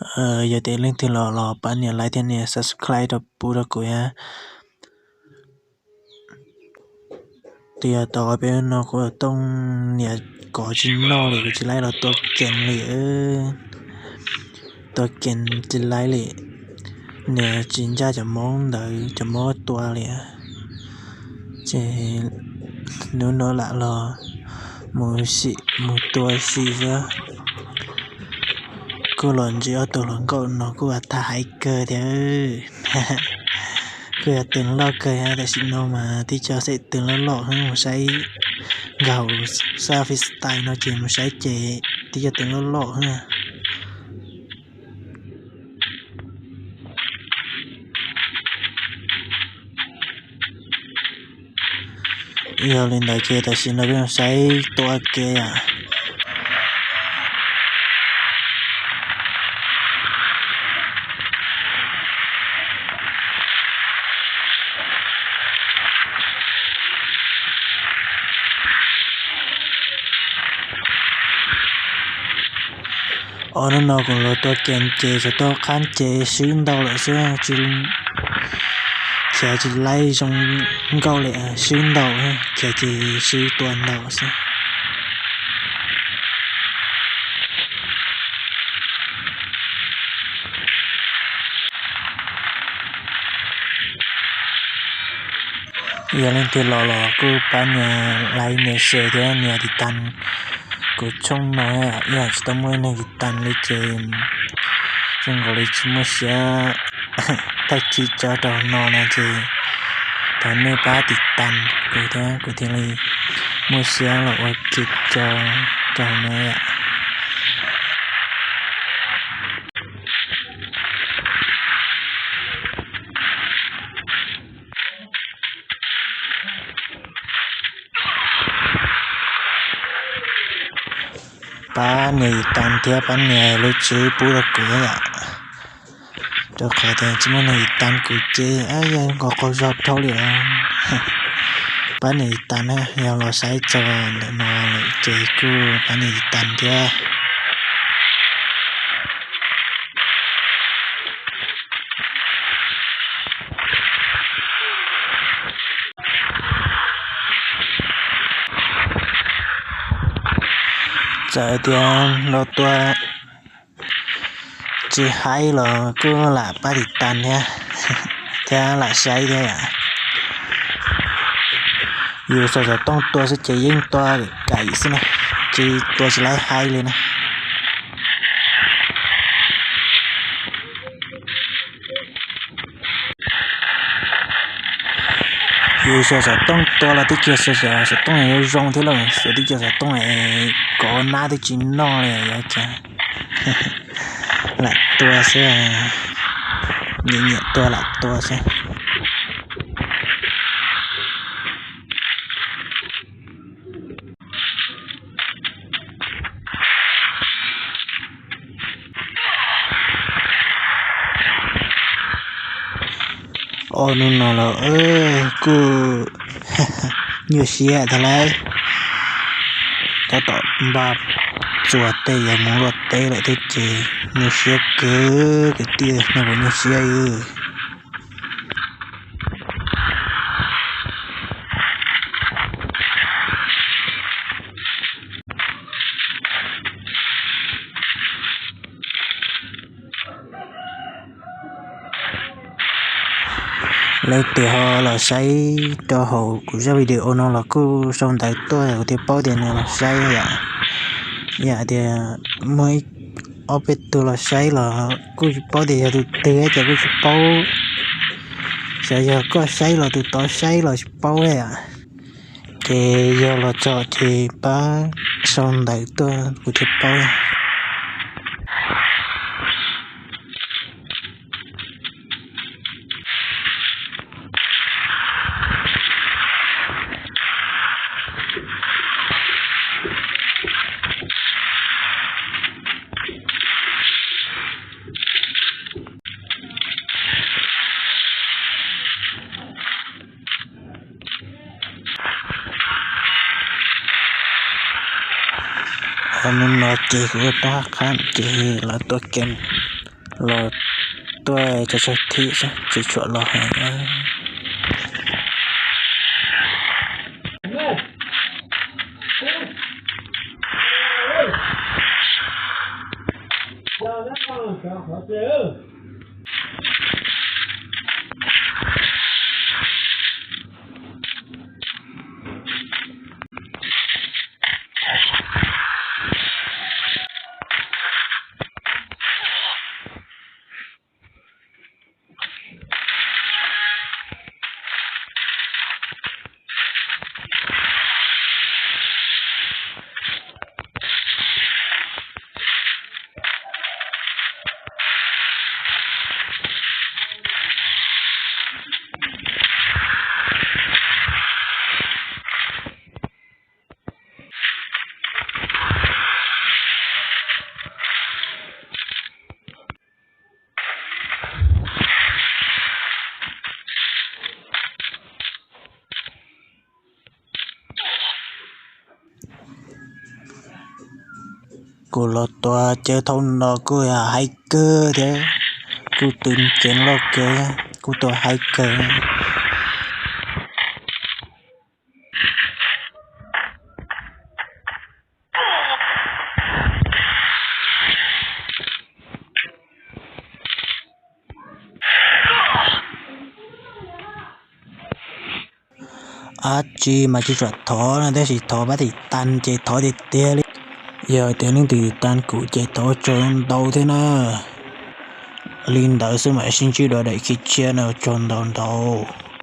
Yog tias leej twg los los pab nias like thiab nias subscribe rau pub rau kuv thiab. Twb yog tau ob peb hnub no kuv tooj nias kov tsis noj li, kuv tsis laib los tua kees li. Tua kees tsis laib li, nias tsis ncaj cov mob ntawd, cov mob tua li. Ces hnub no lam los mus sim mus tua si xwb. Kuj los ntsib ob tug hluas nkauj no kuj tham hais kawg thiab. Kuj yog teem loj kawg, tam sim no mas tib co xeem teem loj loj mus saib nkag hauv sab freestyle no ces mus saib ces tib co teem loj loj. Yog li ntawd ces tam sim no peb mus saib tua ke. Ob hnub no kuv los tua kees ces tsuas tuaj qhab ces swb ntau lawm xwb, khiav tsis laib zoo nkauj li, swb ntau, khiav ces swb tua ntau xwb. Yog leej twg los los kuj pab nias like nias share thiab nias tiv tas kuv tshooj no, ib yam tsis tau muaj ib neeg tiv tas li ces zoo nkaus li tsis muaj siab thaij tsis tso rau no no ces thov nej pab tiv tas kuv thiab kuv thiaj li muaj siab los ua ke tso rau no. Pab nias tiv tas thiab pab nias lub tswb pub rau kuv yom. Rau qhov tias tsis muaj neeg tiv tas kuv ces yog nkaus qaug zog dhau li os. Pab nias tiv tas na, yog los saib txog ntawm no lawm ces kuj pab nias tiv tas thiab. Txawm tias los tua tsis haib los kuj lam pab tiv tas thiab, thiab lam saib thiab yom. Yus xov xov tooj tua xwb ces yeej tua kaim xwb na, tsis tua tsis laib haib li na. Yus xov xov tooj tua los twb tsis yog xov xov tooj zoo thiab lauj, xws tib co xov tooj kov nab twb tsis noj li yom, cas lam tua xwb, nyiam nyiam tua lam tua xwb. Ob hnub no los kuj nyuaj siab tag lauj, tab tom npaj txuas tej yuav mus luaj teb lawm thiab ces nyuaj siab kawg kwv tij, no kuv nyuaj siab. Leej twg ho los saib rau hauv kuv zaj video no los kuj sau ntawv tuaj kuv thiaj paub tias nws los saib yom. Yam tias muaj ib ob peb tug los saib los kuj tsis paub tias yog tus twg ces kuj tsis paub. Xyov yog koj saib los tus tod saib los tsis paub yom. Ces yog los txog ces pab sau ntawv tuaj kuv thiaj paub. Hnub no ces kuv tau qhab ces los tua kees. Los tuaj tso tsawg thib xwb tsis tshua los heev. Kuv los tua cov thaum no kuj yog haib kawg thiab, kuj tw ceev loj kawg, kuj tua haib kawg. Ab tsi mas tsis tshua thov no tab sis thov pab tim tas ces thov tiag tiag li. Yog tias leej twg tas kuv ces thov tsaug ntau thiab na. Li ntawd xwb mam sib ntsib dua daim khiv tshiab no, tsaug ntau ntau.